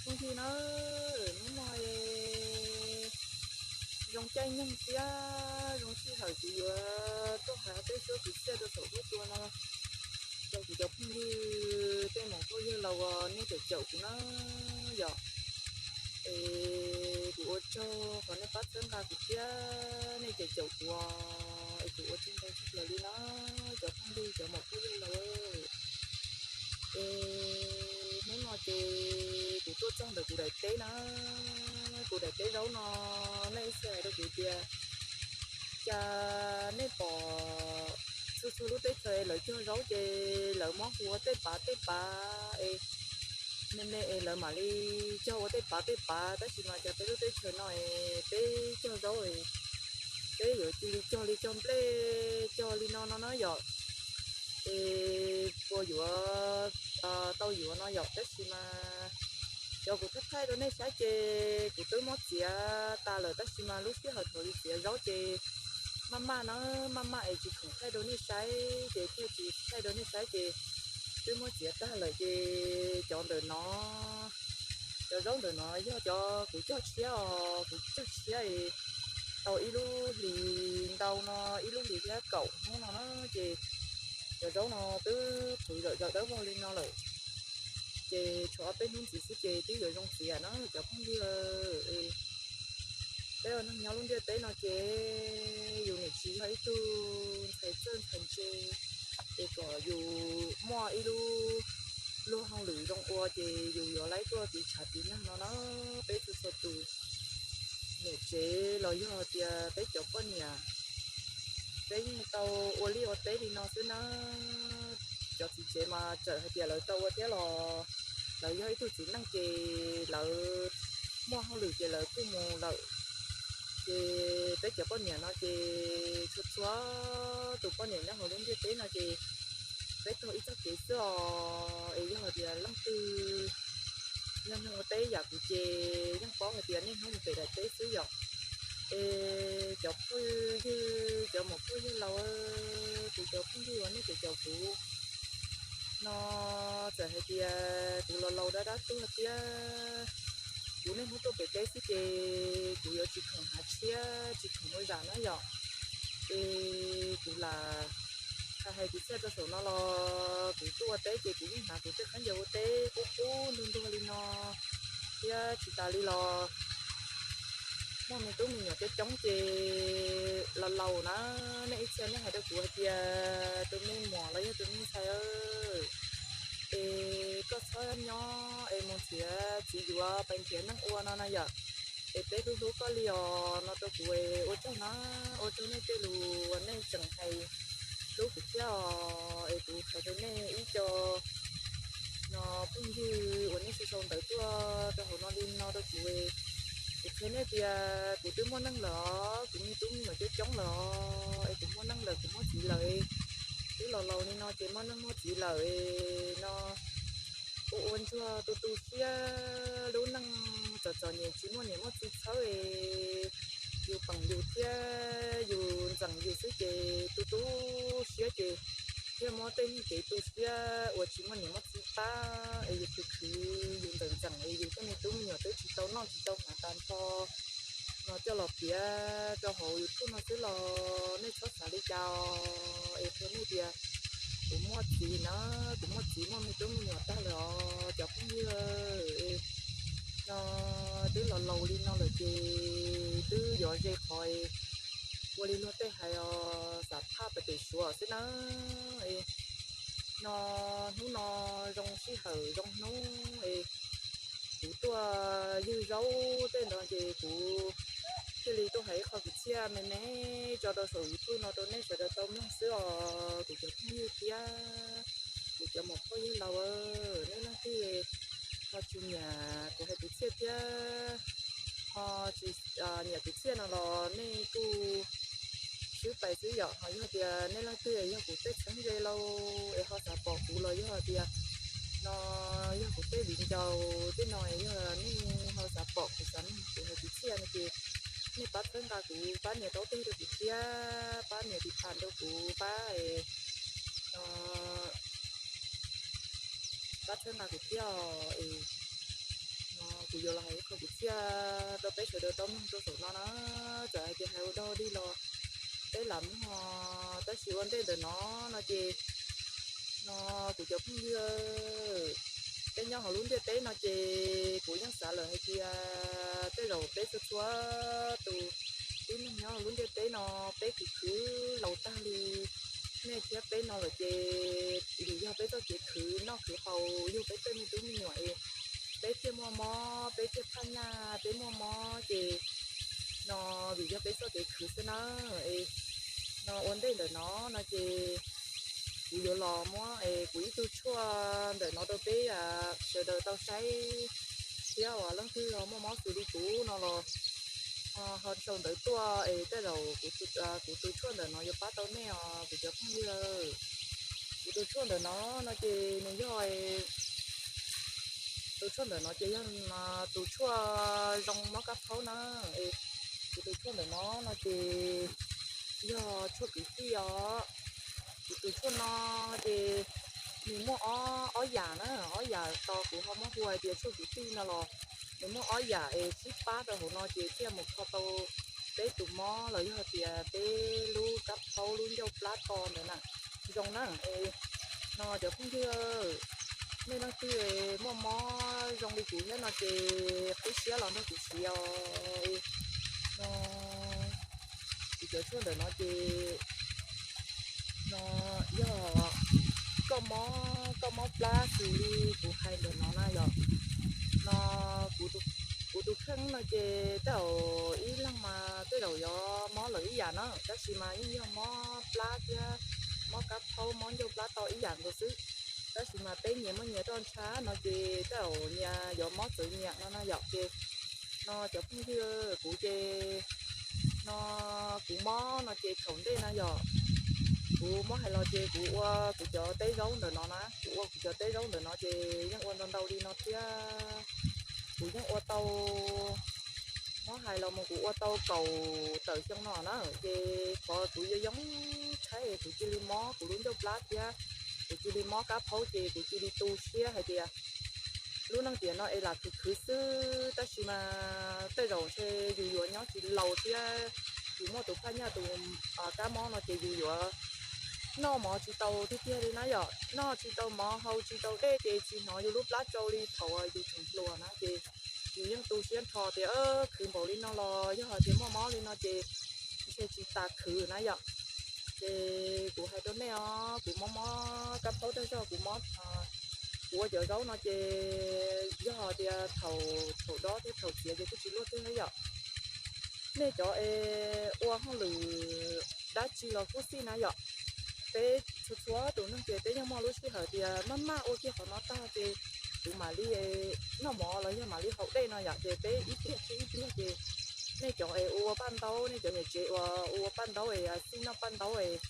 Phooj ywg na, hnub no zoo caij nyoog thiab zoo sij hawm kuv yuav tuaj hais peb suab kwv txhiaj rau saum huab cua no rau kuv cov phooj ywg tej mus phooj ywg laus uas nej caum caum kuv na yom. Es kuv ua tsaug qhov nej pab txhawb nqa kuv thiab nej caum caum kuv, es kuv ua tsaug ntau tshaj plaws li na cov phooj ywg cov mus phooj ywg laus. Es hnub no ces kuv tuaj txog ntawm kuv daim teb na, kuv daim teb zaub no, nej ib txhia hais rau kuv tias cas nej pom txhua txhua lub teb chaws lawv cog zaub ces lawv muab hu ua tej pav tej pav es me me es lawv mam li cog ua tej pav tej pav, tab sis mas cas peb lub teb chaws no es peb cog zaub es peb yuav cia li cog li cog nplej cog li no no na yom. Es puas yuav tau yuav no yom, tab sis mas cov kuv thaij thaij rau nej saib ces kuv twb muab txiav tas lawm, tab sis mas lub sij hawm thaum li txiav zaub ces maj maj na, maj maj es tsis khoom thaij rau nej saib ces thiaj tsis thaij rau nej saib ces twb muab txiav tag lawm ces cov ntawm no, cov zaub ntawm no yog cov kuv cog tshiab os, kuv cog tshiab es tau ib lub hlis ntau no, ib lub hlis thiab kaum hnub no na ces cov zaub no twb qhwv zawm zawm dawb vog li no lawm. Ces tshuav ob peb hnub ntxiv xwb ces twb yuav zoo txiav na cov phooj ywg. Peb ua neeg nyob lub ntiaj teb no ces yus niam tsis yog ib tug ntxhais txawj ntxhais ntse, es kom yus muaj ib lub luag hauj lwm zoo ua ces yus yuav laib tuaj tiv tshav tiv neeg no na. Peb txhua txhua tus niam tsev los yog tias peb cov poj niam, peb yeej tau ua liaj ua teb li no xwb na. Cov txiv tsev mas txawm hais tias lawv tau ua thiab los lawv yog ib tug txiv neej ces lawv muaj hauj lwm ces lawv kuj mus lawm. Ces peb cov poj niam no ces txhua txhua tus poj niam nyob hauv lub ntiaj teb no ces peb taug ib txoj kev xwb os. Es yog hais tias leej twg yog neeg ua teb yam kuv ces yeej paub hais tias niaj hnub mus pem daim teb xwb yom. Es cov phooj ywg, cov muam phooj ywg laus, kuv cov phooj ywg uas nej caum caum kuv no, txawm hais tias kuv los laus dab dab tuag thiab kuv niaj hnub tuaj pem teb xwb ces kuv yuav tsis khoom hnav tshiab tsis khoom ua zam na yom. Es kuv lam hais hais kwv txhiaj rau saum no los kuv tuaj ua teb ces kuv yeej hnav kuv tej khaub ncaws ua teb qub qub ntuag ntuag li no thiab tsis tas li los muaj me tub me nyuam coob coob ces los laus na, nej ib txhia nej hais rau kuv hais tias tus me muam los yog tus me ntxhais, es koj txhob nyob es mus txiav txiv yuav pais nrhiav neej ua no na yom. Es peb hlub hlub koj li os no rau kuv, ua tsaug na, ua tsaug nej tej lus uas nej tseem hais hlub kuv thiab os. Es kuv hais rau nej ib co no phooj ywg uas nej sau sau ntawv tuaj rau hauv no li no rau kuv, kuv qhia nej tias kuv twb muaj neej lawm os, kuv me tub me nyuam coob coob lawm os, es kuv muaj neej lawm, kuv muaj txiv lawm, twb los laus li no ces muaj neej muaj txiv lawm no. Ua ua ntsuag tu tu siab, lub neej txom txom nyem tsis muaj niam muaj txiv txhawb es yus peem yus thiab yus ntxeem yus xwb ces tu tu siab ces thiaj muab tej neeg kev tu siab uas tsis muaj niam muaj txiv pab es yus khwv khwv yus ntxeem ntxeem es yus tej me tub me nyuam twb tsis tau noj tsis tau hnav tas nrho no coj los piav rau hauv YouTube no xwb los nej txhob xav li cas os. Es qhia nej tias kuv muaj txiv na, kuv muaj txiv muaj me tub me nyuam tag lawm os cov phooj ywg. No twb los laus li no lawm ces twb yuav ze qhov ua li luag tej hais os, xav phaj pem pem suav xwb na. No hnub no zoo sij hawm zoo hnub es kuv tuaj ywg zaub tej ntawd ces kuv thiaj li tuaj hais ib qho kwv txhiaj me me tso rau saum YouTube no rau nej sawv daws tau mloog xwb os kuv cov phooj ywg thiab kuv cov muam phooj ywg laus. Nej leej twg ho tsis nyiam kuv hais kwv txhiaj thiab ho tsis nyiam kwv txhiaj no los nej kuj swb pais xwb yom. Ho yog tias nej leej twg yog kuv tej txheeb ze lauj es ho xav pom kuv los yog tias no yog kuv tej viv ncaus tej no yog nej ho xav pom kuv xav nug kuv hais kwv txhiaj no ces nej pab txhawb nqa kuv pab nias taub teg rau kuv thiab pab nias tiv tas rau kuv pab no pab txhawb nqa kuv thiab os. Es no Kuv yuav los hais ib qho kwv txhiaj rau peb sawv daws tau mloog rau saum no na. Txawm hais tias hais ua dog dig los peb lam mloog, tab sis ua ntej ntawm no no ces no kuv cov phooj ywg, peb nyob hauv lub ntiaj teb no ces kuv yeej xav lawm hais tias tej zaum peb txhua txhua tus tib neeg nyob hauv lub ntiaj teb no peb khwv khwv laus tag li nej thiab peb no lawm ces vim yog peb txoj kev khwv noj khwv haus yug peb tej me tub me nyuam es peb thiaj muaj mob, peb thiaj phaj nyaj, peb muaj mob ces no vim yog peb txoj kev khwv xwb na. Es no ua ntej ntawm no no ces kuv yuav los muab es kuv ib tug tshuaj ntawm no rau peb sawv daws tau saib thiab uas leej twg muaj mob xws li kuv no los ho sau ntawv tuaj es tej zaum kuv tus tshuaj ntawm no yuav pab tau nej os kuv cov phooj ywg. Kuv tus tshuaj ntawm no no ces nws yog tus tshuaj ntawm no ces yog tus tshuaj zoo mob kab phaub na. Es kuv tus tshuaj ntawm no no ces yog tshuaj kwv tij os. Kuv tus tshuaj no ces nws muaj ob yam na, ob yam tos kuv ho muab hu hais tias tshuaj kwv tij no los nws muaj ob yam es sib pab rau hauv no ces thiaj mus kho tau peb tus mob los yog tias peb lub kab phaub lub ncauj plab to ntawd na zoo na. Es no cov phooj ywg, nej leej twg muaj mob zoo li kuv thiab no ces qub siab los nrog kuv siv os. No kuv cov tshuaj ntawm no ces no yog koj mob, koj mob plab xws li kuv hais ntawm no na yom. No kuv tus kheej no ces tej zaum ib leeg mas tej zaum yuav mob lawm ib yam na, tab sis mas yeej yog mob plab thiab mob kab phaub mob ncauj plab to ib yam nkaus xwb. Tab sis mas peb nyias muaj nyias roj ntsha no ces tej zaum nyias yuav mob txawv nyias no na yom. Ces no cov phooj ywg, kuv ces no kuv mob no ces thaum ntej na yom, kuv muab hais los ces kuv ua kuv cov teb zaub ntawm no na, kuv ua kuv cov teb zaub ntawm no ces yeej ua ntau ntau li no thiab. Kuv yeej ua tau, muab hais los mus kuv ua tau kaum tawm xyoo no na, ces qhov kuv yoo yoo tshaib kuv cia li mob kuv lub ncauj plab thiab kuv cia li mob kab phaub ces kuv cia li tu siab hais tias lub neej tiam no es lam khwv khwv xwb, tab sis mas tej zaum ntshe yus yuav nyob tsis laus thiab yus muaj tus phaj nyaj tus kab mob no ces yus yuav noj mov tsis tau tiag tiag li na yom, noj tsis tau mov haus tsis tau dej ces tsis hnov yus lub plab tsau li thaum yus tseem hluas na. Ces yus yeej tu siab nrho tias khwv npaum li no los yog hais tias muaj mob li no ces ntshe tsis tas khwv na yom. Ces kuv hais rau nej os, kuv mob mob kab phaub tag zog kuv mob, kuv ua cov zaub no ces yog hais tias thaum, thaum dob thiab thaum txiav ces kuj tsis luaj twg na yom. Nej cov es ua hauj lwm dab tsi los kuj xij na yom, peb txhua txhua tus neeg ces peb yeej muaj lub sij hawm tias maj maj ua kiag qhov no tag ces kuv mam li noj mov los yog mam li haus dej no yom, ces peb ib pliag thiab ib pliag ces nej cov es ua paj ntaub, nej cov niam tsev uas ua paj ntaub es xij noj paj ntaub es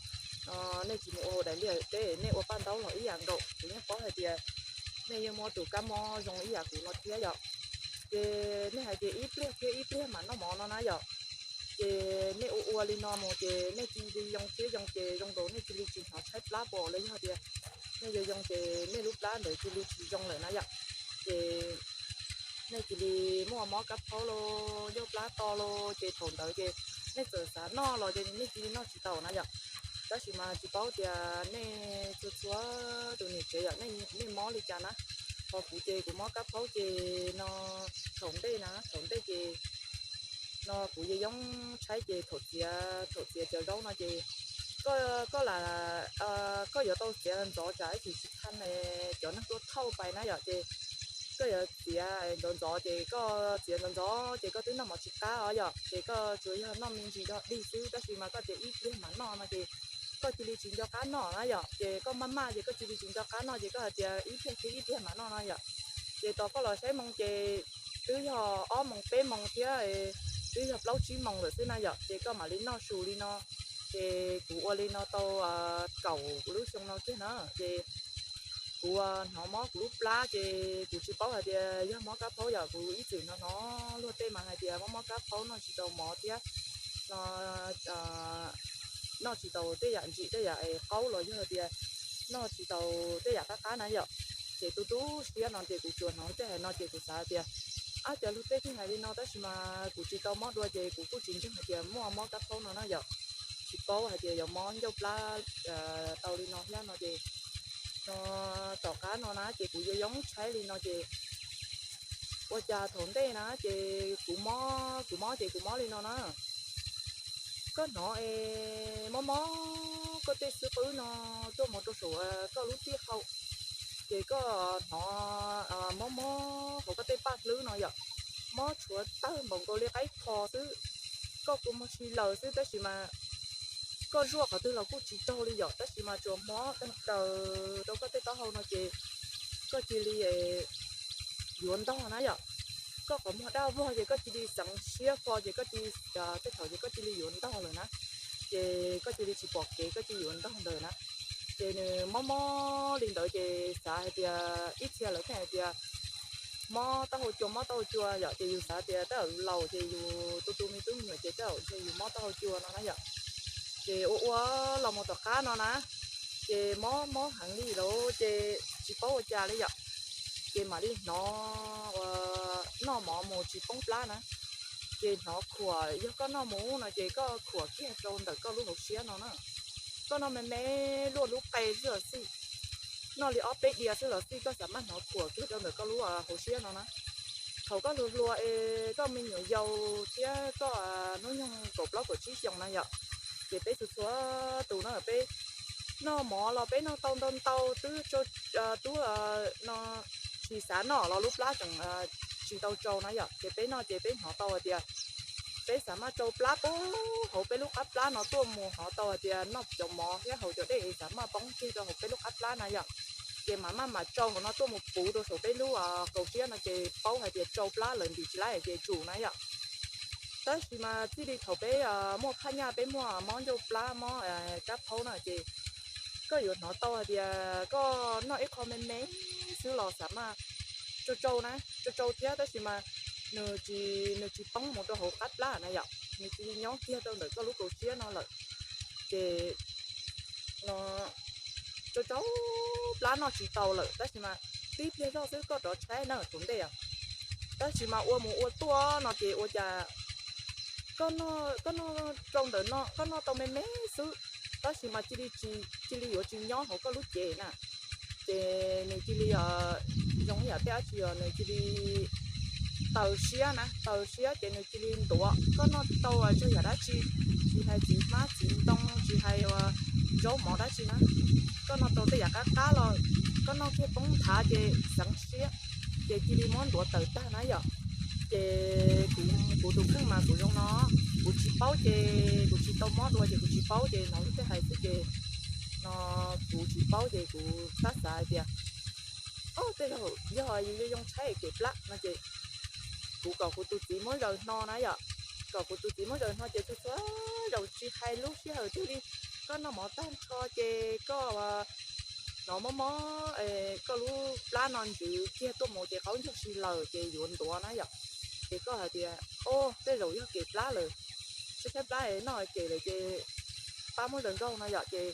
nej tsis mus ua hauv daim liaj teb, nej ua paj ntaub los ib yam nkaus, kuv yeej paub hais tias nej yeej muaj tus kab mob zoo ib yam kuv no thiab yom. Ces nej hais tias ib pliag thiab ib pliag mam noj mov no na yom, ces nej ua ua li no mus ces nej cia li yoo thiab yoo ces zoo nkaus nej cia li tsis hnov tshaib plab pom los yog tias nej yoo yoo ces nej lub plab ntawd cia li tsis zoo lawm na yom. Ces nej cia li muaj mob kab phaub los ncauj plab to los ces thaum ntawd ces nej txawm xav noj los ces nej cia li noj tsis tau na yom. Tab sis mas tsis paub tias nej txhua txhua tus niam tsev yom, nej mob li cas na. Ho kuv ces kuv mob kab phaub ces no thaum ntej na, thaum ntej ces no kuv yoo yoo tshaib ces thaum txiav, thaum txiav cov zaub no ces koj, koj lam, koj yuav tau txiav ntxov tsam ib tsis tsis thaj cov neeg tuaj thauj pais na yom, ces koj yuav txiav ntxov ntxov ces koj txiav ntxov ntxov ces koj twb noj mov tsis qab os yom, ces koj tsuas yog noj me ntsis dog dig xwb, tab sis mas koj tias ib pliag mam noj no ces koj cia li tsis nco qab noj na yom, ces koj maj maj ces koj cia li tsis nco qab noj ces koj hais tias ib pliag thiab ib pliag mam noj no yom. Ces tos koj los saib moo ces twb yog ob moos peb moos thiab, twb yog plaub tsib moos lawm xwb na yom, ces koj mam li noj su li no. Ces kuv ua li no tau kaum lub xyoo no kiag na, ces kuv hnov mob kuv lub plab ces kuv tsis paub hais tias yog mob kab phaub yom, kuv ib txwm hnov hnov luag tej mas hais tias mob mob kab phaub noj tsis tau mov thiab no, noj tsis tau tej yam ntsim tej yam es qaub los yog tias noj tsis tau tej yam qab qab na yom. Ces tu tu siab no ces kuv tsuas hnov tej hais no ces kuv xav tias ab, cov lug tej tug hais li no tab sis mas kuv tsis tau mob dua ces kuv kuj tsis ntseeg hais tias muaj mob kab phaub no na yom. Tsis paub hais tias yuav mob ncauj plab tau li no thiab no ces no tom qab no na ces kuv yuav yoob tshaib li no ces ua cas thaum ntej na ces kuv mob, kuv mob ces kuv mob li no na. Koj hnov es mob mob koj tej xub qwb no tuaj mus rau saum koj lub tiaj hau, ces koj hnov mob mob hauv koj tej paj hlwb no yom, mob tshuav tawg npaum nkaus li qaib kho xwb. Koj kua muag si laws xwb tab sis mas koj zuaj qhov twg los kuj tsis raug li yom, tab sis mas tsuas mob daws daws rau koj tej taub hau no ces koj cia li yuav ntog na yom. Koj qhov muag daj vog ces koj cia li xeev siab fo ces koj cia li, tej thaum ces koj cia li yuav ntog lawm na, ces koj cia li tsis pom kev koj cia li yuav ntog ntawd na. Ces nws mob mob li ntawd ces xav hais tias ib txhia lawv thiaj hais tias mob taub hau cua, mob taub hau cua yom, ces yus xav tias tej zaum yus laus ces yus tu tu me tub me nyuam ces tej zaum ntshe yus mob taub hau cua no na yom. Ces ua ua los mus tom qab no na, ces mob mob heev li lawm ces tsis paub ua cas li yom. Ces mam li hnov ua noj mov mus tsis poob plab na, ces hnov khuam, yog koj noj mus no ces koj khuam kiag rau ntawm koj lub hauv siab no na. Koj noj me me luaj lub qe xwb los xij, noj li ob peb diav xwb los xij koj xav maj hnov khuam kiag rau ntawm koj lub hauv siab no na. Thaum koj hluas hluas es koj me nyuam yaus thiab koj hnub nyoog kaum plaub kaum tsib xyoos na yom, ces peb txhua txhua tus no peb noj mov los peb noj tau ntau ntau twb tub no tsis xav noj los lub plab tseem tsis tau tsau na yom, ces peb noj ces peb hnov tau hais tias peb xav maj tsau plab puag hauv peb lub qab plab no tuaj mus, hnov tau hais tias noj cov mov thiab haus cov dej es xav maj poob kiag rau hauv peb lub qab plab na yom. Ces mam maj mam tsau hauv no tuaj mus puv rau saum peb lub kaus siab no ces paub hais tias tsau plab lawm ntim tsis laib ces tsum na yom. Tab sis mas txij li thaum peb muaj phaj nyaj peb muaj mob ncauj plab mob kab phaub na ces koj yuav hnov tau hais tias koj noj ib qho me me xwb los xav maj tsau tsau na, tsau tsau thiab tab sis mas nws tsis, nws tsis poob mus rau hauv qab plab na yom, nws cia li nyob kiag rau ntawm koj lub kaus siab no lawm. Ces no tsau tsau plab noj tsis tau lawm tab sis mas tib pliag zog xwb koj rov tshaib na thaum ntej. Tab sis mas ua mus ua tuaj no ces ua cas koj noj rau ntawm no koj noj tau me me xwb, tab sis mas cia li yuav tsis nyob hauv koj lub cev na, ces nws cia li zoo ib yam tej dab tsi os, nws cia li taws siab na, taws siab ces nws cia li ntuav. Koj noj tau tsawg yam dab tsi, tsis hais txiv hmab txiv ntoo, tsis hais zaub mov dab tsi na, koj noj tau tej yam qab qab los koj noj kiag poob nthav ces xeev siab, ces cia li muab ntuav tawm tag na yom. Ces kuv, kuv tus kheej mas kuv zoo no, kuv tsis paub ces kuv tsis tau mob dua ces kuv tsis paub ces hnov lub caij hais xwb ces no kuv tsis paub ces kuv tab xav hais tias, o, tej zaum yog yus yoo tshaib kev plab no ces kuv kom kuv tus txiv muab zaws hno na yom, kom kuv tus txiv muab zaws hno ces txhua txhua zaus tsis hais lub sij hawm twg li, koj noj mov tag nrho ces koj hnov mob mob, koj lub plab no ntsws kiag tuaj mus ces qaub ncaug si lawm ces yuav ntuav na yom. Ces koj hais tias, o, tej zaum yog kev plab lawm, tshaib tshaib plab noj kev lawm ces pab muab zaws nkaug no yom. Ces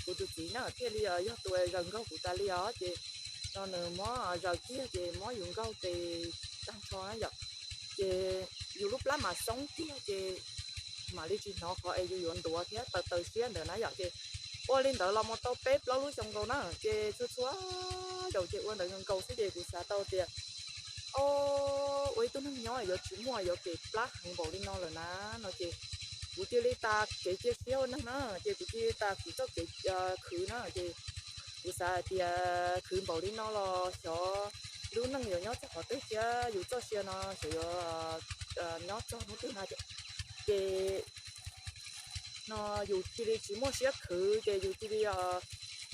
kuv tus txiv na thiaj li yog tus zaws nkaug kuv tas li os. Ces no nws muab zaws kiag ces muab yus nkaug tes tag nrho na yom, ces yus lub plab mam xoob kiag ces mam li tsis hnov qhov es yus yuav ntuav thiab taws taws siab ntawd na yom. Ces ua li ntawd los mus tau peb plaub lub xyoo nkaus na, ces txhua txhua zaus ces ua ntawd nkaus xwb ces kuv xav tau tias, o, ua ib tug neeg nyob yuav tsis muaj yuav kev plab heev npaum li no lawm na no ces kuv cia li tas kev cia siab ua neeg na, ces kuv cia li tas kuv txoj kev khwv na ces kuv xav hais tias khwv npaum li no los xyov lub neej yuav nyob txog qhov twg thiab yus txoj sia no xyov yuav nyob txog hnub twg na. Ces no yus cia li tsis muaj siab khwv ces yus cia li,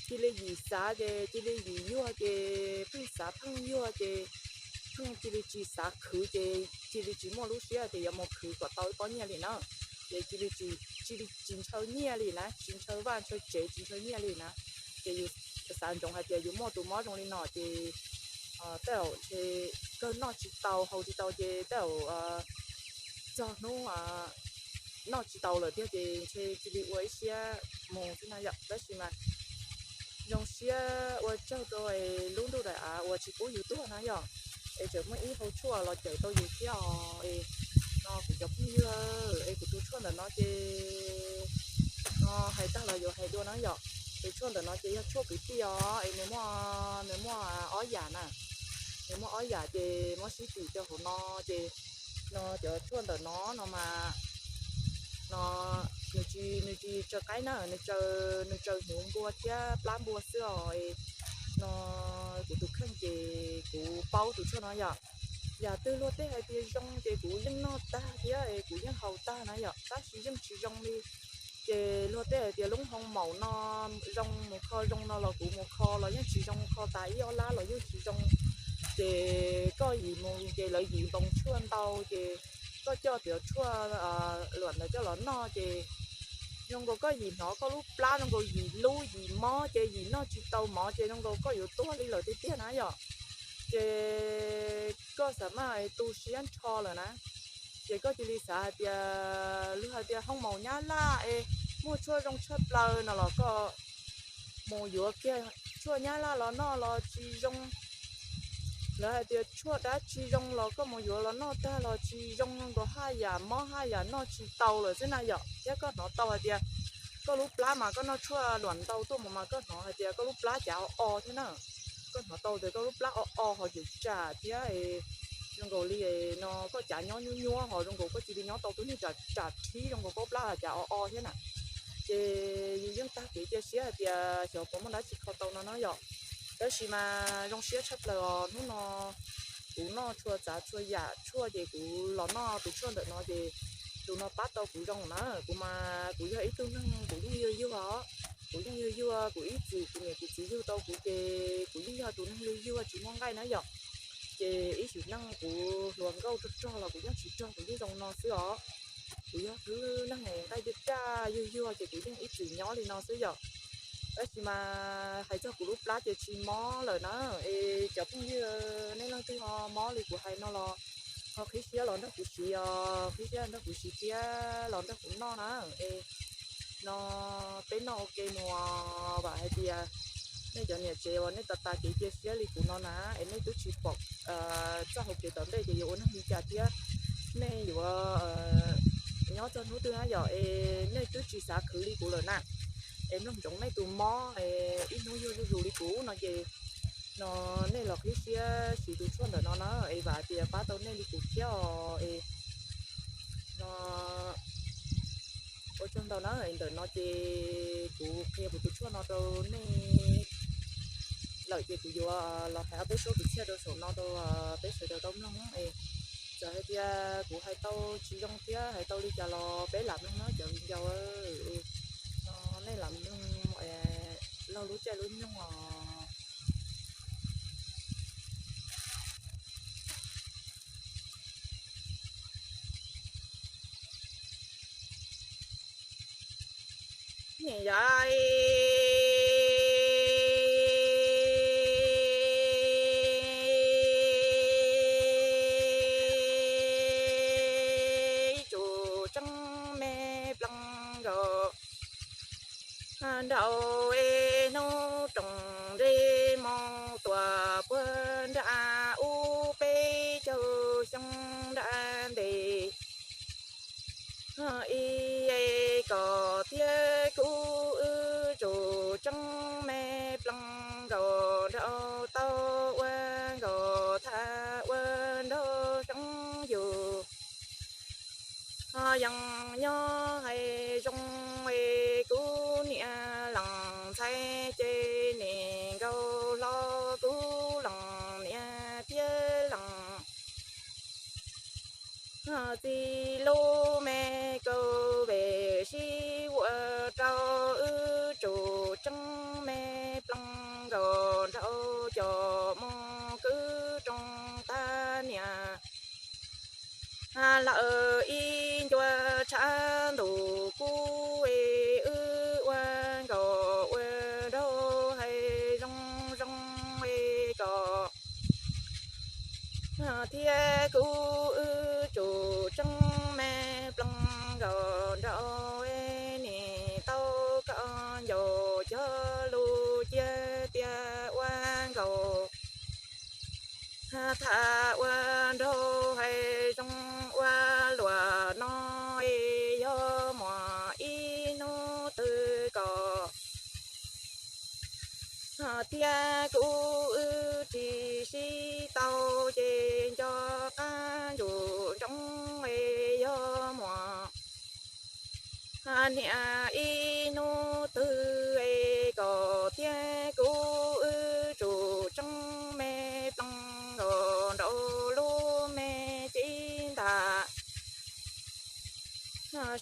cia li yim xav ces cia li yim yuag ces pheej xav pheej yuag ces pheej cia li tsis xav khwv ces cia li tsis muaj lub siab tias yuav mus khwv kom tau ib pob nyiaj li na. Ces cia li tsis, cia li tsis ntshaw nyiaj li na, tsis ntshaw vaj ntshaw tsev tsis ntshaw nyiaj li na. Ces yus xav ntsoov hais tias yus muaj tus mob zoo li no ces tej zaum ntshe kawg noj tsis tau haus tsis tau ces tej zaum txog hnub noj tsis tau lawm tiag ces ntshe cia li ua ib siab mus xwb na yom. Tab sis mas zoo siab ua tsaug rau lub ntuj daim av uas tsis pub yus tuag na yom. es tseem muaj ib hau tshuaj los cawm tau yus thiab os. Es no kuv cov phooj ywg, es kuv tus tshuaj ntawm no ces no hais tag los yuav hais dua na yom. Tus tshuaj ntawm no ces yog tshuaj kwv tij os, es nws muaj, nws muaj ob yam na. Nws muaj ob yam ces muab sib twm rau hauv no ces no cov tshuaj ntawm no no mas no nws tsis, nws tsis tsaws qaib na, nws tsaws, nws tsaws hnyuv npua thiab plab npua xwb os. No kuv tus kheej ces kuv paub tus tshuaj no yom. Yam twg luag tej hais tias zoo ces kuv yeej noj tag thiab es kuv yeej haus tag na yom, tab sis yeej tsis zoo li. Ces luag tej hais tias lub hoo maum no zoo, mus kho zoo no los kuv mus kho los yeej tsis zoo, kho tas ib ob lab los yeej tsis zoo. Ces koj yim mus ces lawv yim npoos tshuaj ntau ces koj coj cov tshuaj luam ntawd coj los noj ces zoo nkaus koj yim hnov koj lub plab zoo nkaus yim lub yim mob ces yim noj tsis tau mov ces zoo nkaus koj yuav tuag li lawm tiag tiag na yom. Ces koj xav mas tu siab nrho lawm na, ces koj cia li xav hais tias luag hais tias hoo maum nyab laj es muaj tshuaj zoo tshaj plaws no los koj mus yuav kiag tshuaj nyab laj los noj los tsis zoo. Lawv hais tias tshuaj dab tsi zoo los koj mus yuav los noj tag los tsis zoo, zoo nkaus haj yam mob haj yam noj tsis tau lawm xwb na yom. Thiab koj hnov tau hais tias koj lub plab mas koj noj tshuaj luam ntau tuaj mus mas koj hnov hais tias koj lub plab cav o o thiab na. Koj hnov tau tias koj lub plab o o ho cam tsam thiab zoo nkaus li no koj cav nyob nyuab nyuab ho zoo nkaus koj cia li nyob tau tus niag tsam tsam rhib zoo nkaus koj plab cav o o thiab na. Ces yus yeej tag kev cia siab hais tias xyov puas muaj dab tsi kho tau no no yom. Tab sis mas zoo siab tshaj plaws os, hnub no kuv noj txhua tsav txhua yam tshuaj ces kuv los noj tus tshuaj ntawm no ces tus no pab tau kuv zoo na. Kuv mas kuv yog ib tug neeg kuv yeej yuag yuag os, kuv yeej yuag yuag, kuv ib txwm kuv niam kuv txiv yug tau kuv ces kuv yeej yog tus neeg yuag yuag tsis muaj nqaij na yom. Ces ib sim neej kuv hluas nkauj rog rog los kuv yeej tsis rog, kuv yeej zoo no xwb os. Kuv yog tus neeg nqaij caj caj yuag yuag ces kuv yeej ib txwm nyob li no xwb yom. Tab sis mas hais txog kuv lub plab ces tsis mob lawm na. Es cov phooj ywg nej leej twg ho mob li kuv hais no los ho qhib siab los nrog kuv siv os, qhib siab nrog kuv siv thiab los nrog kuv noj na. Es no peb noj ua ke mus, vam hais tias nej cov niam tsev uas nej tas tas kev cia siab li kuv no na, es nej twb tsis pom txoj hauv kev tom ntej ces yuav ua neeg li cas thiab nej yuav nyob txog hnub twg na yom, es nej twb tsis xav khwv li kuv lawm na. Es mloog ntsoov nej tus mob es ib hnub yuag zuj zus li kuv no ces no nej los qhib siab siv tus tshuaj ntawm no na, es vam tias pab tau nej li kuv thiab os. Es no ua tsaug ntau na, es ntawm no ces kuv qhia kuv tus tshuaj no rau nej lawm ces kuv yuav los hais ob peb suab kwv txhiaj rau saum no rau peb sawv daws tau mloog. Es txawm hais tias kuv hais tau tsis zoo thiab hais tau li cas los peb lam mloog na cov viv ncaus. No nej lam mloog, laug lub caij lub nyoog os. Nim yog ib tsum tseeb me plees nkaus nraum hnub roos ntsej muag tuaj puag nram ub peb caug xyoo nram ntej. Ib yam koj thiab kuv wb tsum tseeb me plees nkaus nraum tau ua nkaus thaj ua nraug seeb yus. Ho yeej nyob hais zoo es kuv niam lees ntxhais ces niam nkaus hlo kuv lees niam thiab lees txiv lub me kaum peb sib ua rau wb tsum tseeb me plees nkaus nraum cov mus kwv roos tag niam lawm ib ncua tshav ntuj kub es wb ua nkaus ua nraug hais zoo zoo es koj thiab kuv wb tsum tseeb me plees nkaus nraum nim tau koj ncaus cog lus cia tiag ua nkaus tham ua nraug hais zoo ua luam no es yog muaj ib hnub twg kom thiab kuv wb tsis sib tau ces nco qab ntsum ntsoov es yog muaj niam ib hnub twg es kom thiab kuv wb tsum tseeb me ploos nkaus nraum lub me cev ntag.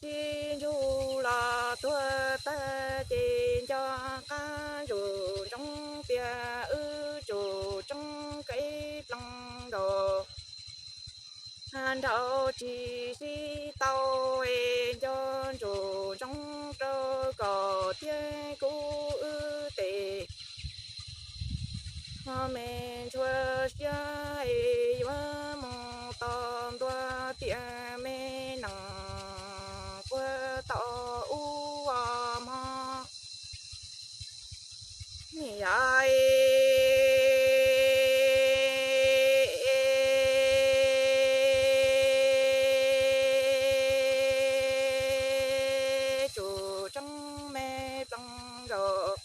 Sib ntsug los tuag tag ces nco qab ntsum ntsoov tias wb tsum tseeb kev ploos nkaus nraum tsis sib tau es nco ntsum ntsoov rau kom thiab kuv wb tes me ntshua siab es yuav mus tos ntua tias me nees puag tom ub os mog. Yog tsum tseeb me ploos nkaus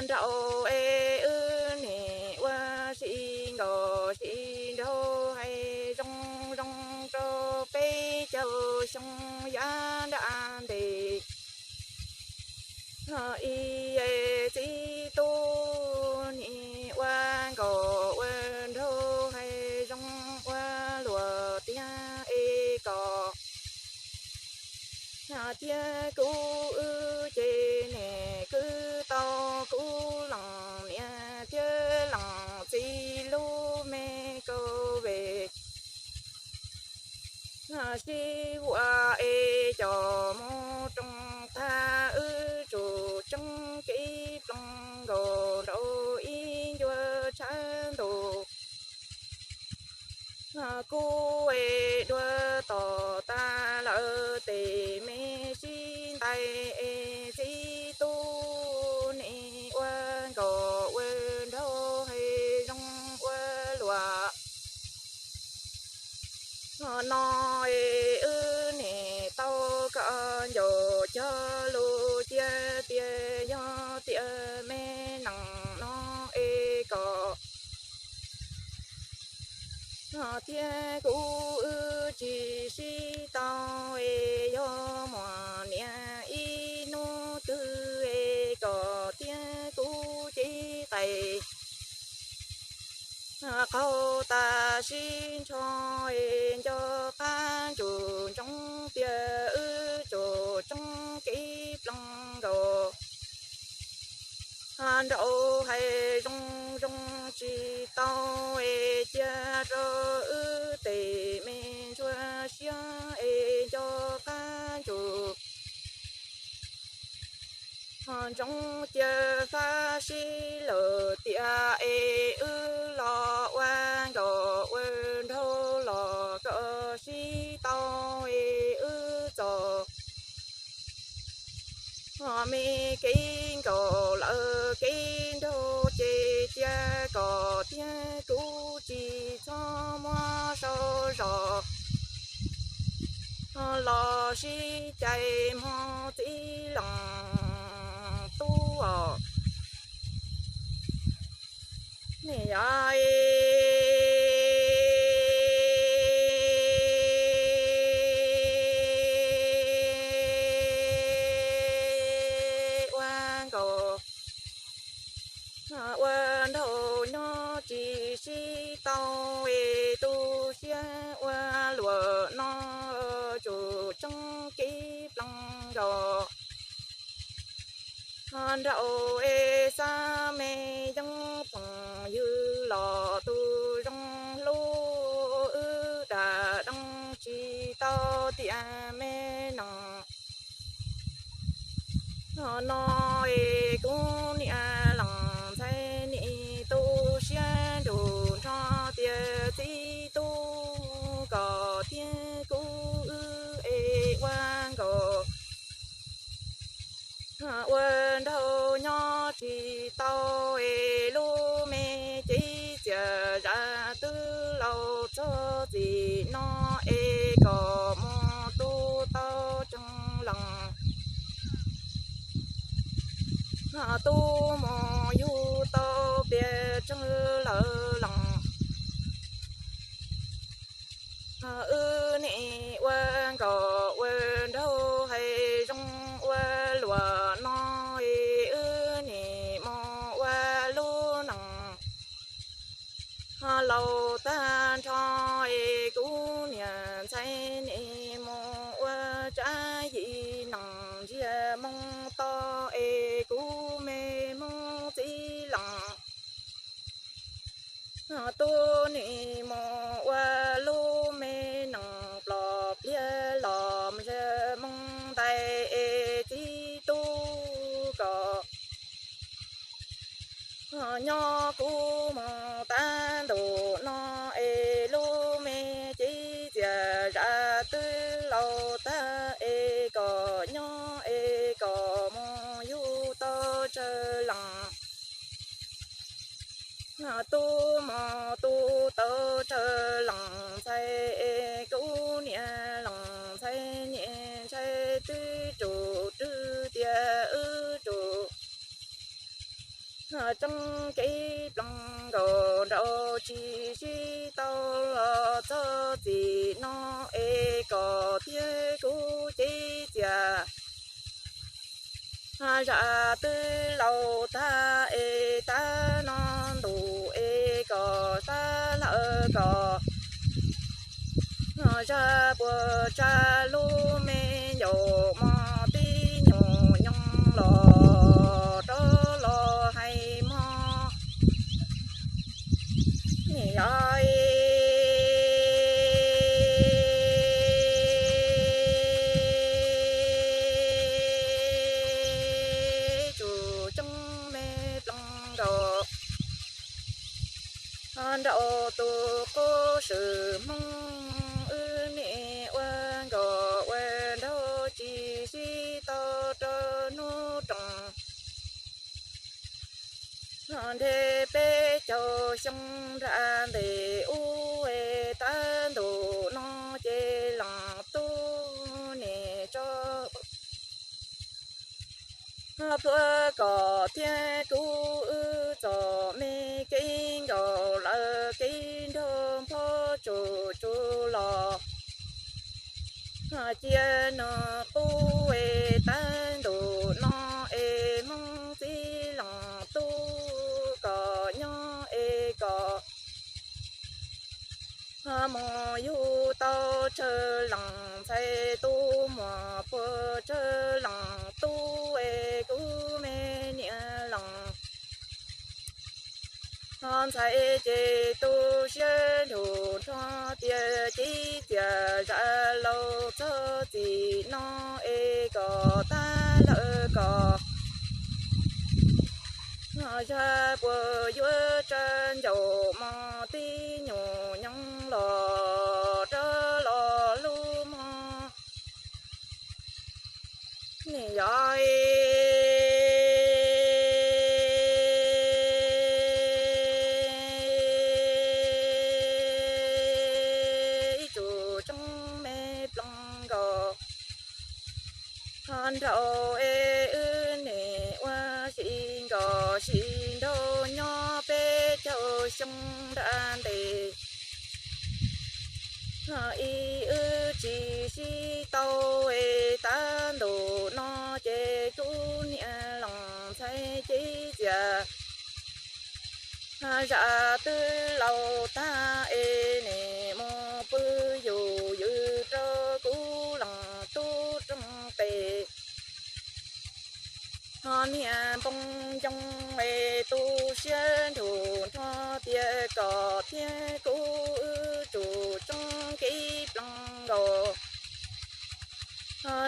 nraum es wb nim ua si nkaus sib nraug hais zoo zoo rau peb caug xyoo yav nram ntes. Ib txiv tub nim ua nkaus ua nraug hais zoo ua luam tiag es kom thiab kuv wb ces nim kwv tau kuv leej niam thiab leej txiv lub me kaum ve sib vuam es coj mus roos thaj wb tsum tseeb kev ploos nkaus nraum ib ncua tshav ntuj. Kuv es dua tom tas lawm tes me sib ntais es txiv tub nim ua nkaus ua nraug hais zoo ua luam no es wb nim tau koj ncaus cog lus cia tias yog tias me nees no es kom thiab kuv wb tsis sib tau es yog muaj niam ib hnub twg es kom thiab kuv cev qais qaug tas sib ntsho es nco qab ntsum ntsoov tias wb tsum tseeb kev ploos nkaus nraum hais zoo zoo tsis tau es cia rau wb tes me ntsuag siab es nco qab ntsum ntsoov cia fab sib lawm tiam es wb los ua nkaus ua nraug los kom sib tau es wb txom me kev nkaus lawm kev nraug ces cia kom thiab kuv tsis txhob muab sau zog los sib cais hmo txiv leej tub os. Yog ua nkaus ua nraug nyob tsis sib tau es tu siab ua luam no tsum tseeb kev ploos nkaus nraum es xav me yeeb phooj ywg los tus zoo hlub wb ram dee tsis tau tiam me nees no es kuv niam leej ntxhais nim tu siab nrug nrho tias txiv tub kom thiab kuv wb es ua nkaus ua nraug nyob tsis tau es lub me cev Zam twb laus txog txim no es kom mus tu tau tsev lees, tub mus yug tau pes tsawg leej lees. Wb nim ua nkauj ua nraug hais zoo ua luam no es wb nim mus ua lub neej laus tag nrho es kuv niam ntxhais nim mus ua tsab yim neej ntsiag moo to es kuv me hmoob txiv lees tub nim mus ua lub me neej plom pliag los ntsiag moo ntais es txiv tub kom nyob kuv mus tab ntus no es lub me cev txias zam twb laus tag es kom nyob es kom mus yug tau tsawg leej tub mus tu tau tsawg leej ntxhais es kuv niam leej ntxhais niam ntxhais twb tsum rwg tias wb tsum tseeb kev ploog nkaus nraud tsis sib tau los txog txim no es kom thiab kuv cev txias zam twb laus tag es tab no ntus es kom tab lawm kom zaj puas tsa lub me ncaus mos tib nyuag nyoos los rov los hais mog niam yog tsum tseeb me ploog nkaus nraud tus qub swm hmoob wb nim ua nkauj ua nraug tsis sib tau rau hnub roos nrhe peb caug xyoo nram ntes ub es tab ntus no ces leej tub nim tso plhuav kom thiab kuv wb txom me kev nkaus lawm kev nrog npog tsum tsum los cia nws qub es tab ntus no es hmoob txiv leej tub kom nyob es kom mus yug tau tsawg leej ntxhais tub muaj puag tsawg leej tub es kuv me niam leej ntxhais ces tu siab nrug nrho tias cev txias zam laus txog txim no es kom tab lawm kom zaj puas yuav tsa ncaus mos tib nyuag nyoos los rov los lub mog niam yog ib tsum tseeb me ploog nkaus nraud es wb nim ua si nkaus si nraug nyob peb caug xyoo nram ntes ib wb tsis sib tau es tab ntus no ces kuv niam leej ntxhais cev txias zam twb laus tag es nim mus pw yus ywm rau kuv leej tub rooj tes ho niag npoo ncoo es tu siab nrug nrho tias kom thiab kuv wb tsum tseeb kev ploog nkaus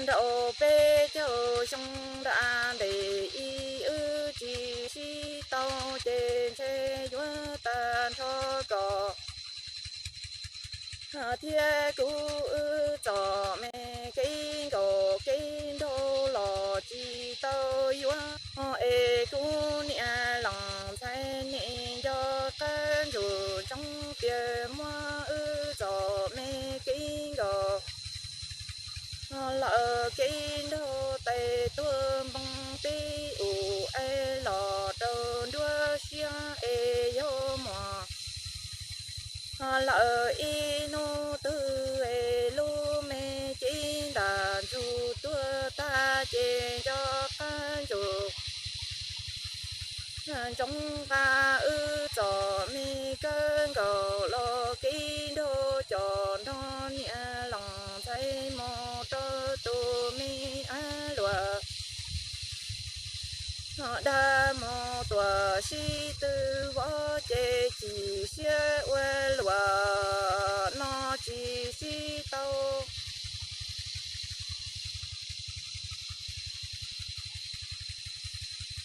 nraud peb caug xyoo nram ntes ib wb tsis sib tau ces ntshe yuav tag nrho kom thiab kuv wb txom me kev nkaus kev nraug los tsis tau yuav es kuv niam leej ntxhais nim nco qab ntsug ntsoov Tias muab wb txom me kev nkaus, lawm kev nrog tais tuag npoo peb ua es los rau nruab siab es yog muas. Lawm ib hnub twg es lub me cev ntam ntsug tuag tag ces nco qab ntsuag ntsoov nqa wb txom me kawg nkaus los kev nrog cov nrog niam los ntxhais mus rau tus me ab luam dag mus tuam sib tw vov ces chim siab ua luam no tsis sib tau.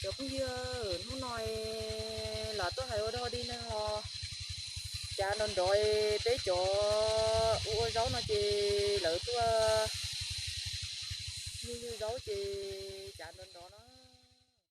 Cov phooj ywg, hnub no lam tuaj hais ua dog dig neeg los cav nrov nrov, peb cov ua ua zaub no ces lawv tuaj yug yug zaub ces cav nrov nrov no.